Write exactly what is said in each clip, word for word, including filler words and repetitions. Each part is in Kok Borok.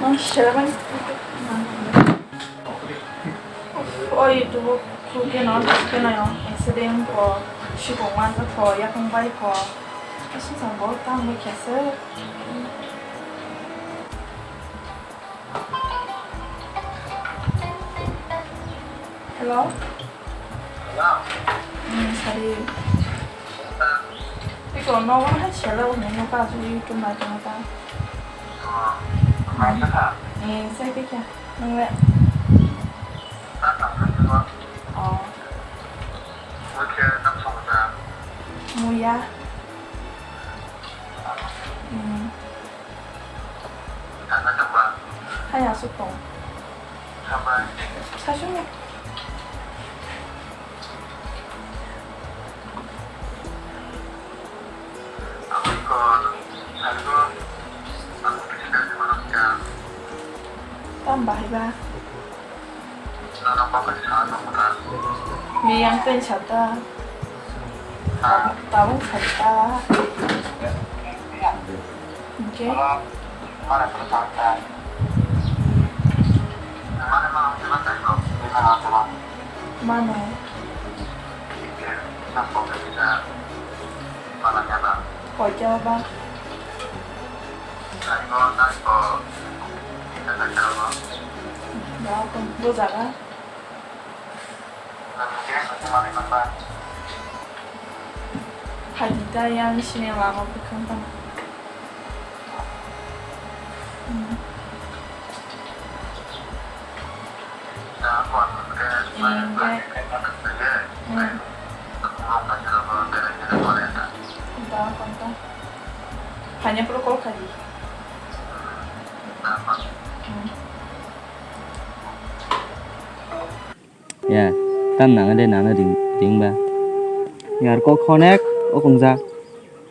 Mang sera bang. Oi, tu ko ke no ke no yo. Accident ko, si ko man ko, ya kong bai ko. Kasi sa bo ta mo ke se. Hello? Hello? Hmm, sari. Iko nogo hai selo ni nogo asu YouTube nai tong ta. Nai ta. Eh, sai ke kya? Nang le. Ta ta ta. Oh. Mo kya ta song ta. Muya. Hmm. Hai aswk tong. Sasung. Tam bahai ba. Miyang tei sata. Tabung sata. Oke. Mano. Koita ba? Bo jaga. Phaidi ta yang sini lama bwkhang tang. Hmm. Enggak. Hmm. Da konta. Hanya perlu call kali. Hmm. Ya, tam nang de nang ring ring ba. Yar kok honek o kongja.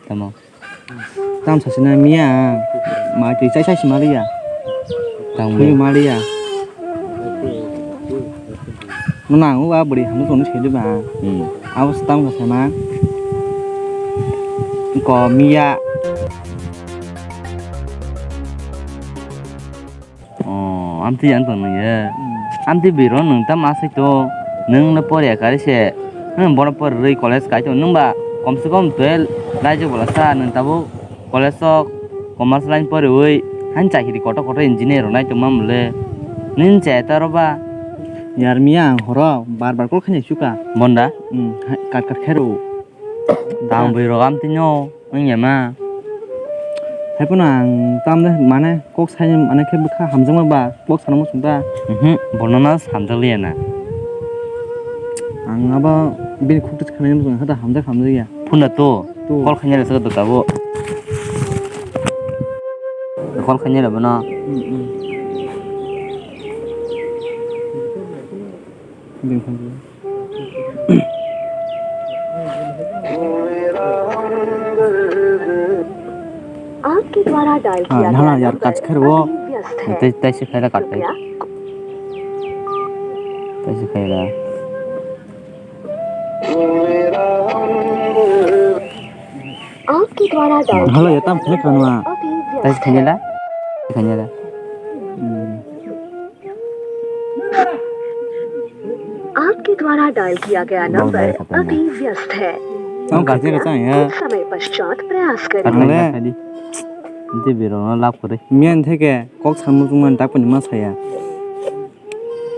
Tamo. Tam sasina miya. Ma twi chai chai simaliya. Tamo. Twi maliya. Nang u abri hamu sonu sedi ba. Hmm. Abo tam sasana. Ko miya. Oh, amtwi ang tong nungya. Hmm. Amtwi biro nung tam asai to. Nung no porya kari se. Nung bono por rwi college kai to. Nung ba kom se kom twelve lai je bola sa nung tabo college o commerce line pori wi han chakiri koto koto engineer rok nai tongma mole. Nung che ta ro ba. Yar miya ang horo bar bar kol khanya suka. Bonda? Hmm, hai, kat kat khero. Tang bwi rok amtwi no. Wngya ma. Hai phano ang tamle mane kok sai mane khe bwkha hamjakma ba kok sana muchung ta. Mhm, bono na hamjakliya na. Ang abo bini khuk twi khamani muchung khe ta hamjak hamjakya. Phunda to. To. Call khaina rwsa to tabo. Call khaina rwbano. Hmm, hmm. Bini phone. आपके द्वारा डायल हाँ, किया ना, गया ना यार, number cut कर वो। अभी व्यस्त है। तै-, तैसे खाएगा काट के। कृपया। तैसे खाएगा। आपके द्वारा डायल हेलो, किया ये तम गया नंबर अभी व्यस्त है। तैसे खाएगा। खाएगा। हम्म। आपके द्वारा डायल किया गया नंबर अभी व्यस्त है। Ang khaijak khe chang ya. कुछ समय पश्चात प्रयास करें। Ang le. Tei biro no lab kwrwi. Miyan theke kok samung tungmani tak puni ma saya.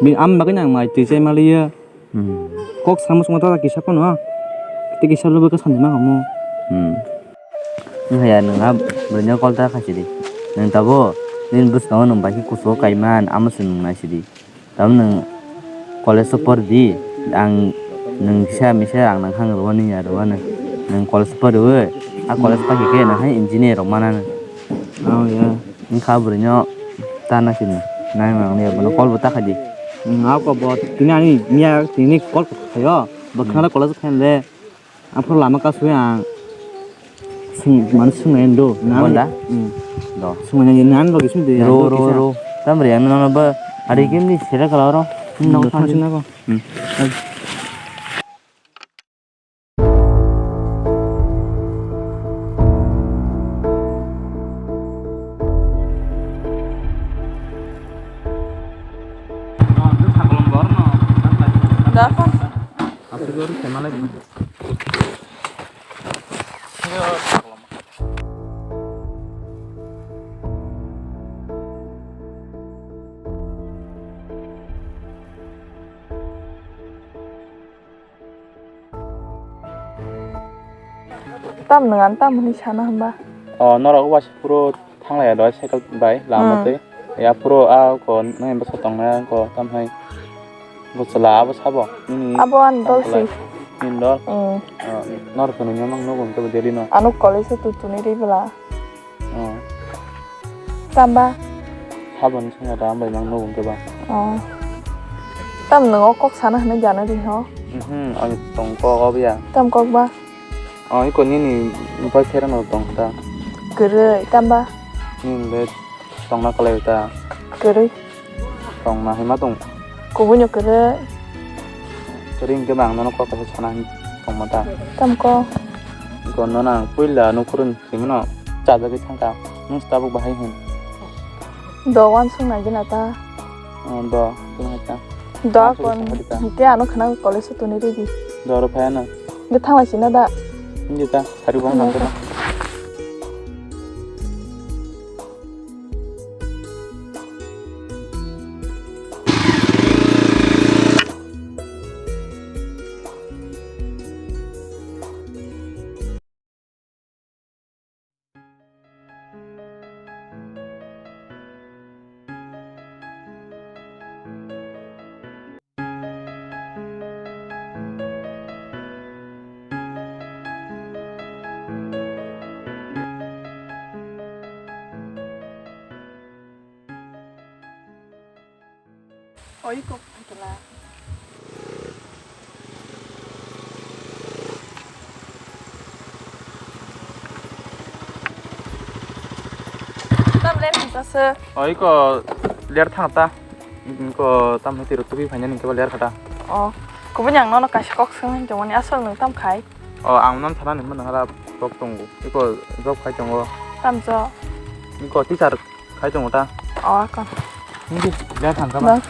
Bi am bagwi nang mai twi chai maliya. Hmm. Kok samung tungma ta kisa kono. Tei kisa lobo khe sandi ma hamu. Hmm. Nwng haya nwng a bwrwino call ta khaisidi. Nwng tabo nini bwskango nwng bai khe kuchugo kaiman amo se nwng naisidi. Tamo nwng college o pordi, ang nwng kisa misa rang nang kha nwng rwani ya rwani. Nwng college o poriwi, a college paikhe khe nwng hai engineer rok manani. Oh, ya. Wngkha bwrwino ta naisidi. Nai nang ya bono call bo ta khaidi. Nwng a kok bo tini ani miya tini call khaio. Bo khna college o khainle. Aphuru lama kasui ang sing manu sungnai do. Bonda? Hmm. Do. Sungnai nang logi sung de. Ro, ro, ro. Tam re ang nono ba ari game ni sera kala ro. Hmm, no, thang sing na ko. Hmm. Tam nang an tam hwnwi sana hwnba? O, norok uaisa phuru thanglaiya doi cycle bai lama Hmm. twi. Ya phuru a ko nang bwsa tongnai ko tam hai. Bwsala abo sabo? Nini Abo ani dol tongkha si. Nini dol? Hmm. O, norok hwnwi mang nugo hwnkhe bo daily no. Ano college o tutuni ri bwla. Oh. Tamba? Sabon swngo da, hambai mang nugo hwnkhe ba. Oh. Tam nwngo kok sana hwnwi jana di ho? Mhm, ang tong kok obo ya. Tam kok ba? Oh, iko nini boyfriend rok tong ta. Kwrwi, tamba? Nini le tongna kwlai ta. Kwrwi. Tongna hima tong. Kubui no kwrwi. Kwrwi hwnkhe ba ang nono kok kaisa sana hwn tongma ta. Tam kok? Iko nono ang puila nukhurun Simi no chajagwi thangkha, nwng tabuk bahai hwn. Do wansuk nai gina ta. Oh, do, tini hai ta. Do Wansuk kon thangkha di ta. Hite ano khna college o tuni ridi. Do ro phaya no. Ge thangla sina da. Hindi ta, sari bang Hindi nang ta. Oi kok phaikela. Tam ler thangsa se. Oi ko ler thang ta. Ko tam hai tiro tubi phaina ning keba ler khata. Oh, kubun yang nono kaisa kok sung jongoni asal nung tam khai. Oh, ang non thana ni mun ngara kok tongo. Iko job khai tongo. Tam jo. Iko teacher Khai tongo ta. O, ako. Hindi, dia thangka ba. Ba.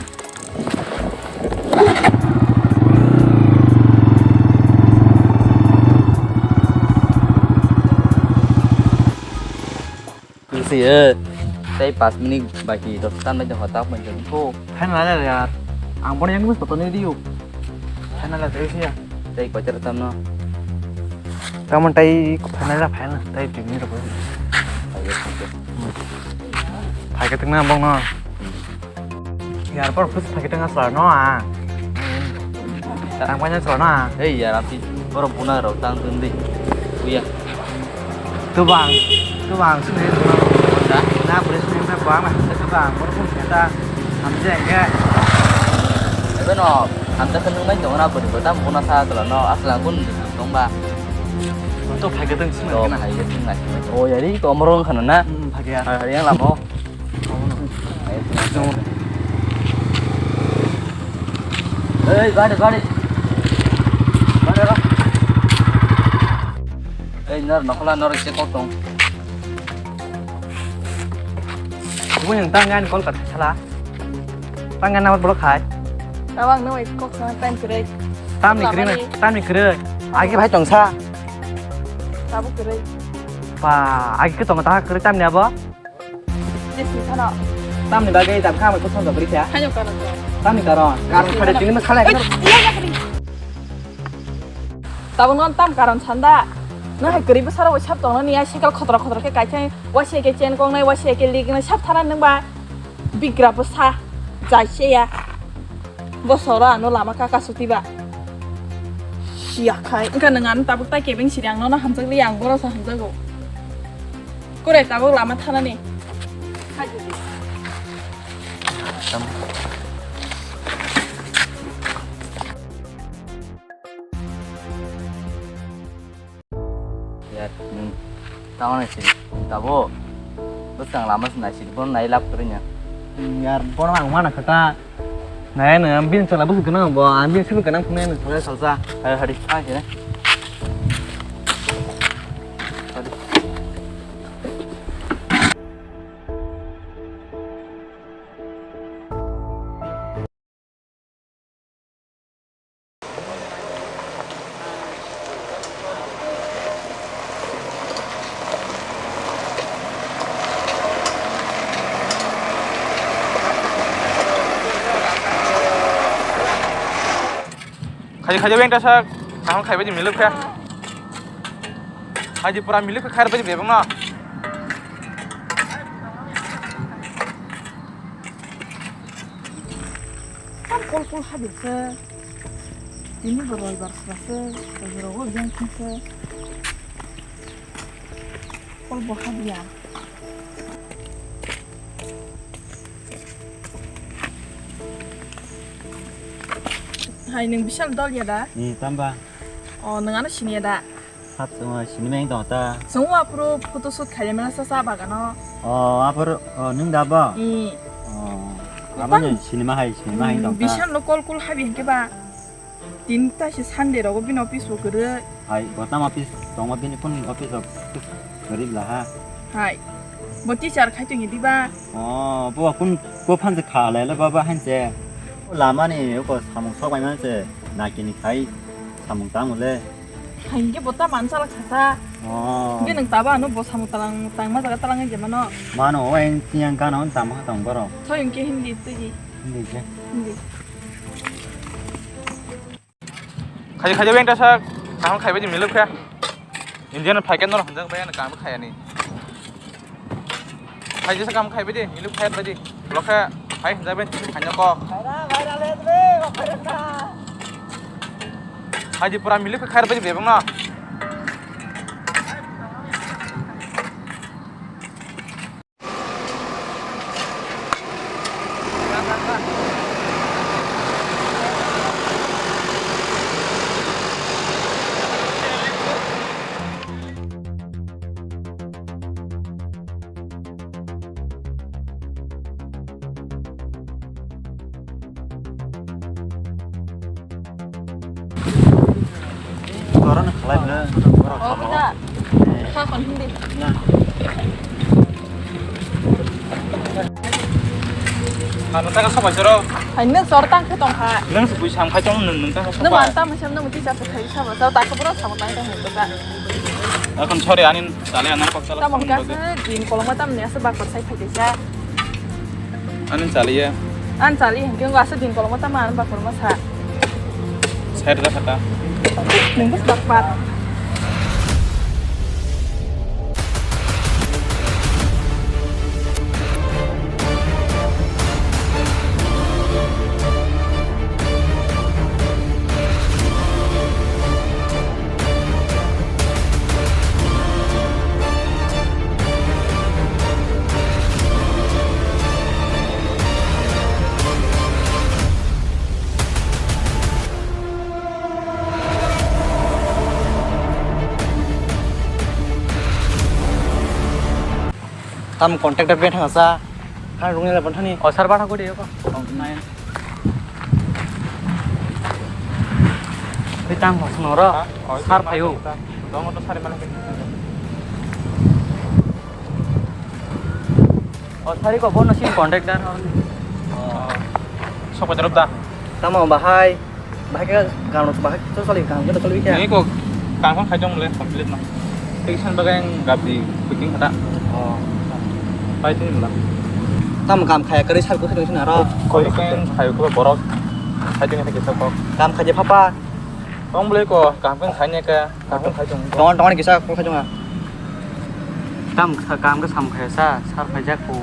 Bisi, eh. Tei pas minit baki dos tan mai hotak mai jeng ko. Hai na ya. Ang pon yang mus foto ni diu. Hai na la tei sia. Tei koiter tam no. Kamu tei final la final tei tini rok. Ayo, ayo. Phai khe tengna bong no. Yar por phus phai khe tengna sar no a. Tang paina sar no a. Ei yar api boro buna rok tang tun di. Uya. Tubang, tubang sini. Na boleh sini pe bang na. Tubang boro pun kita. Amje enggak. Ebe no, anta kenung mai dong na beri kota buna sa tolo no aslang kun. Tongba. Tok phai khe tong sima. Tok phai khe tong sima. O yari to morong khana na. Hmm, phai khe ya. Hari yang lama. Ei gari gari. Gari ra. Ei nor nokla nor che kotong. Gue yang tangan kol kat salah. Tang gana blok hai. Tawang no kok sa time kwrwi. Tamni kwrwi, tamni kwrwi. Agi bhai tongsa. Tabuk kwrwi. Pa, agi khe tongo ta kwrwi tamni abo. Jesi thano. Tamni bagwi tam kha mai kosong kwrwi kha. Hayo karon. Tamni karon. Karon khade tini ma salai. Tabuk non tam karon sanda. Nang hai kwrwi bwsarok bai sab tongno niya cycle khotra khotra khe kaisa wasia khe chain kongnai wasia khe lik nai sab thana nang ba. Bigra bwsa jai se ya. Bo soro ano lama kaka suti ba. Siya khai. Engka nang ano tabuk tai kebeng siri ang nono hamjak li ang boro sa hamjago. Kore tabuk lama thana ni. Yar, nwng tamo nai siri, tabo. Bwskang lama se nai siri, bono nai lab kwrwi nya. Hmm, yar, bono ang mana kha ta. Nai, nai, ang bini chwla bwswk gwnang bo, ang bini simi gwnang phunai nwng salsa. Hai, hari. Ah, sini. Hari. Khaidi khaidi weng ta sak, kaham khai baidi miluk kha. Khaidi pura miluk kha khai baidi bebak no. Tam kol kol ha bisa. Ini beroi bar sese, beroi yang sese. Kol bo ha dia. Hai, nwng Bishal dol ya da? Ni tamba. O, nwng ano sini ya da? Sat, o, sini meng tong ta. Sung wa puro photo shoot khaile mena sa sa bagano. O, apor, o, nwng da ba? Ni. O, abo nwng sini ma hai, sini ma hai tong ta. Bishal no kol kol habi hingke ba. Tinta se Sunday rogo bini office bo kwrwi. Hai, bo tamo office tongma bini kun office rok kwrwi bla ha. Hai. Bo teacher khai tongya diba? Oh, bo kun ko phan se kha lai le baba han se. Lama ni ko samung sok bai man se na kini khai samung tamo le. Hai, hingke bo ta man chala khasa. Oh. Hingke nwng taba ano bo samung talang tangma jaga talang je mano. Mano, o en tiyang gana on tamo tong boro. Thoi hingke Hindi twi. Hindi je. Hindi. Khaidi khaidi weng ta sak, kaham khai baidi miluk kha. Indian phai khe norok hamjak bai ano kaham khai ani. Khaidi sa kaham khai baidi miluk khai baidi. Lo kha phai hamjak bai tisi phai nyoko. Khaidi pura miluk khai baidi bebak no. Oro no khlai bwle. Oh, kha kon hindi. Ano taka sobai soro. Hai, nwng sor tang khe tong kha. Nwng se bui sam khai tong nwng, nwng taka sobai. Nwng an tamo sam nwng ti chap khai sabo. Sabo tak bro sabo tang tong kha. Akon sorry anin chale anan kok chala. Tamo kha din kolong tam ne asa bak sai khai sa. Ani chaliya. An chali hingke ngo asa din koloma tama an bakorma sa. Side da kata. Nunggu bakpat. Tam contractor pen thang sa. Khan rung ni laban thani. O sar bana ko de ko. Ri tang ko sno ro. Sar phayo. Dong to sari mana. O sari ko bono sin contractor. Sok ko da. Tamo bahai. Bahai ka gano bahai to sali gano to sali kya. Ni ko kam khai jong le complete na. Tension bagai ang gabdi kuting kata. Oh. Pai tin la. Tam kam khai kari sal ko khai sina ro. Koi kai khai ko borok. Khai tin kata kisa ko. Kam khai je papa. Tong bole ko kam khai ne ka. Kaham khai tong. Tong, tong kisa kol khai tong. Tam kha-, kam khe sam khai sa, sar khai jak ko.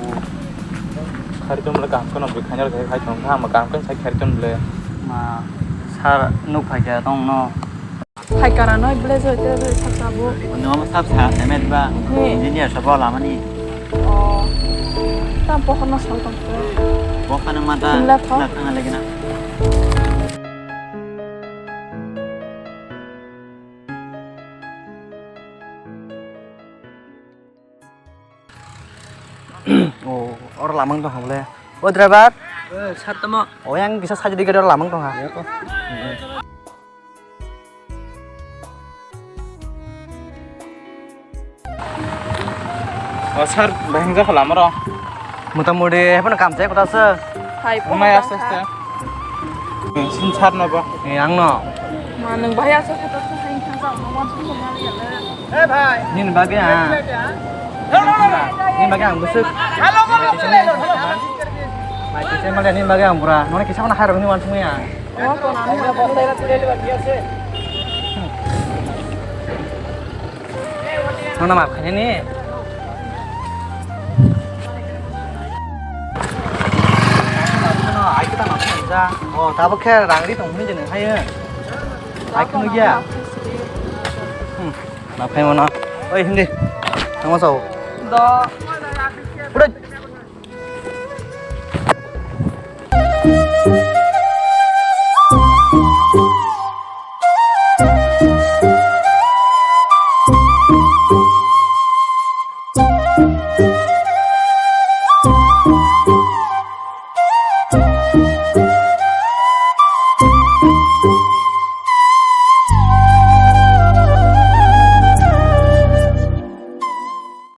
Khari tong le kaham kono bui khai khai khai tong. Kaham kaham kan sai khari tong le. Ma sar nuk khai kha tong no. Hai kara noi ble joi te joi sak sabo. No ma sab sa emet ba. He. Engineer sabo lamani. Oh. Tam pohor no sal tong. Bo khana mata. Tum la tho. La khana lagi na. Oh, oro lamang tong ha bole. O driver. Eh, sar tamo. O yang bisa saja di gari oro lamang tong ha. Ya ko. O sir, bahai wngkha lama rok. Motamoti haphano kam chai kota se. Hai, wngmai aste aste. Sin sir no bo. Eh, ang no. Ma, nwng bahai aste kota se hai wngkha, ma, ma, ma, ma, ma, ma. Nini bagwi ang. Nini bagwi ang bwswk. Mai kisa male nini bagwi ang bura. Nono kisa mano hai rok ni wansukmani ang. Nono maaf khainani. Oh, tabuk khe rang ri tong hwnwi de nang hayo. Ai kheno ya. Hmm. Na phai mano. Oi, hindi. Tamo sao. Do. Udah.